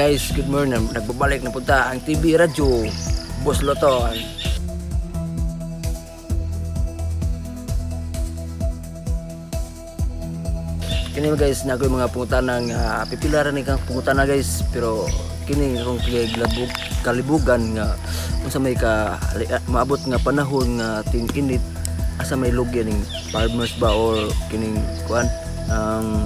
Guys, good morning. Nagbabalik na punta ang TV Radyo Boss Loton. Kini guys, na ako'y mga pangutana nga pipila ra ni kang pangutana guys, pero kini akong kalibugan nga unsa may ka maabot nga panahon nga ting-init, asa may lugi ning farmers ba or kining kuan ang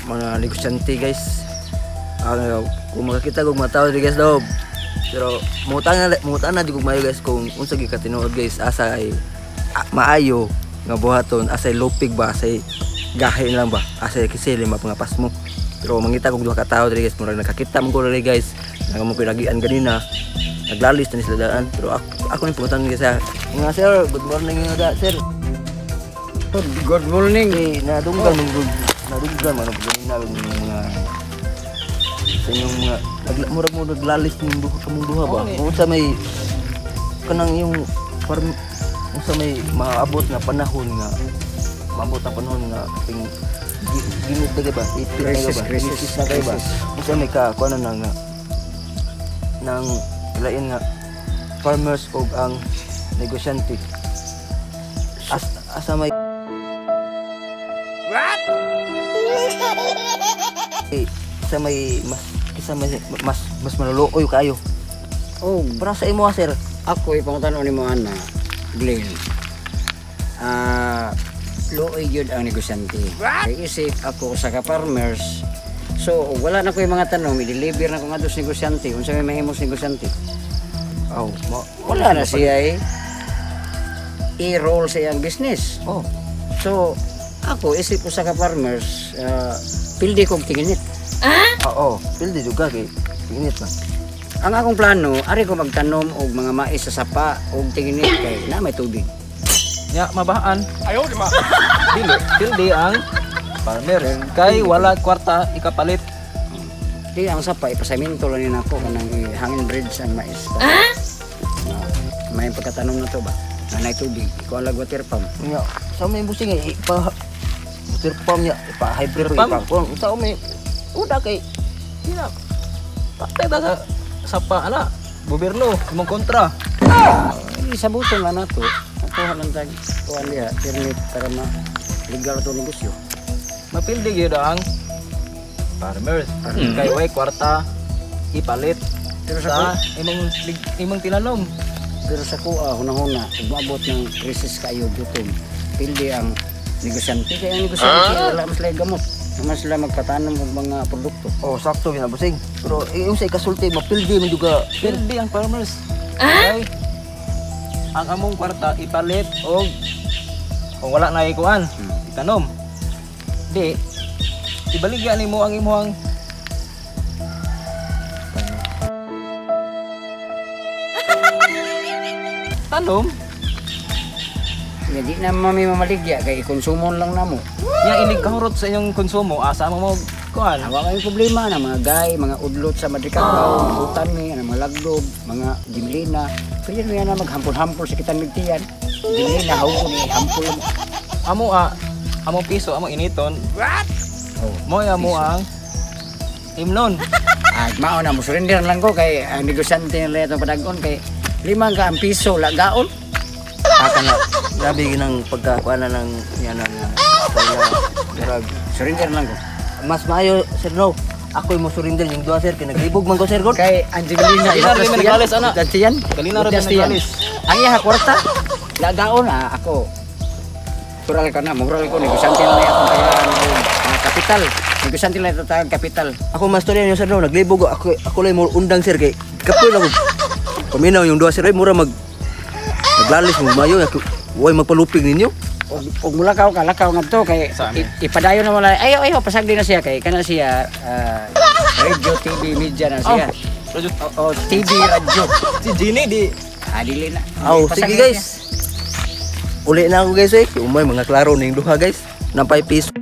mga negosyante guys. Kung makakita kog mga tao diri guys daw, pero mangutana di kog maayo guys kung unsa gyud ka tinuod guys, asa ay maayo nga buhaton, asay lupig ba, asay gahi lang ba, asay kasi lima mga pasmo. Pero mangita kog duha ka tawo diri guys, murag nakakita man ko diri guys, nga mo pinagian ganina, naglalis na ni sila daan. Pero ako ning pangutan guys ha. Nga sir, good morning nga sir. Good morning. Eh, nadunggan man gud, nadunggan man og ganina mga sa inyong mga murag mo naglalis ning duha kamong duha ba. Kung unsa may kanang yung farm, unsa may maabot nga panahon nga maabot ang panahon nga ting ginit na ba, ipit na ba, Crisis, na ba, unsa may ka kuan na nga nang lain nga farmers og ang negosyante, asa may what sa may mas kisa may mas maluluoy kayo. Oh, para sa imo sir. Ako ipangutan-on nimo ana, Glenn. Luoy gyud ang negosyante. Kay isip ako usa ka farmers. So wala na koy mga tanom, i-deliver na ko ngadto sa negosyante. Unsa may mahimo sa negosyante? Oh, wala na siya i-roll sa iyang business. Oh. So ako isip usa ka farmers, pildi kog tinginit. Oo, pildi jud ka kay tinginit man. Ang akong plano, ari ko magtanom og mga mais sa sapa og tinginit kay na may tubig. Nya mabahaan. Ayo di ma. Dili, pildi ang farmer kay wala kwarta ikapalit. Di ang sapa ipasaminto lang ni nako kanang hangin bridge ang mais. May pagkatanom na to ba? Nanay tubig, iko ang water pump. Nya, sa may busing ipa water pump nya, ipa hybrid pump. Kung sa may uda kay dina. Patay ta sa sapa ana, gobyerno imong kontra. Isabuton lang nato. Nakuha lang tag kuan diha permit para ma legal to negosyo. Mapildi gyud ang farmers. Kay way kwarta ipalit pero sa imong tinanom. Pero sa kuha hunahuna ug maabot ng krisis kayo gutom. Pildi ang negosyante kay ang negosyante wala man sila gamot. Naman sila magpatanom og mga produkto. Oh, sakto gyud na busing. Pero yung sa ikasulti mapildi man jud ka. Pildi ang farmers. Kay ang among kwarta ipalit og kung wala na ikuan, itanom. Di ibaligya nimo ang imong tanom. Nga di na mami mamaligya kay ikonsumon lang namo. Nya inig kahurot sa inyong konsumo, asa mo kuan. Wa kay problema na mga gay, mga udlot sa Madricacao, utan mi, ang mga lagdob, mga gimlina. Pwede na na maghampol-hampol sa kitan migtiyan. Gimlina hawon ni hampol mo. Amo amo piso, amo initon. What? Oh, mo amo ang imnon. Mao na mo surrender lang ko kay ang negosyante nila itong padagon kay limang ka ang piso lagaon. Aka na grabe ginang pagkakuan na ng yan ang murag surrender lang ko. Mas maayo sir no. Ako mo surrender yung duha sir kay naglibog man ko sir god. Kay Angelina naglalis ana. Kalina ra naglalis. Ang iya kwarta lagaon ako. Mural ka na, mural ko negosyante na akong kailangan mga kapital. Negosyante na itong kapital. Ako mastorya niyo sir no, naglibog ako ako lang mo undang sir kay kapoy lang ko. Paminaw yung duha sir ay mura naglalis mo mayo way magpalupig ninyo. Og mulakaw ka lakaw ngadto kay ipadayon na wala. Ayo ayo pasagdi na siya kay kana siya radio TV media na siya. Oh, oh, TV radyo. Si Genie di dili na. Oh, sige guys. Uli na ako guys eh. Umay mga klaro ning duha guys. Nampay piso.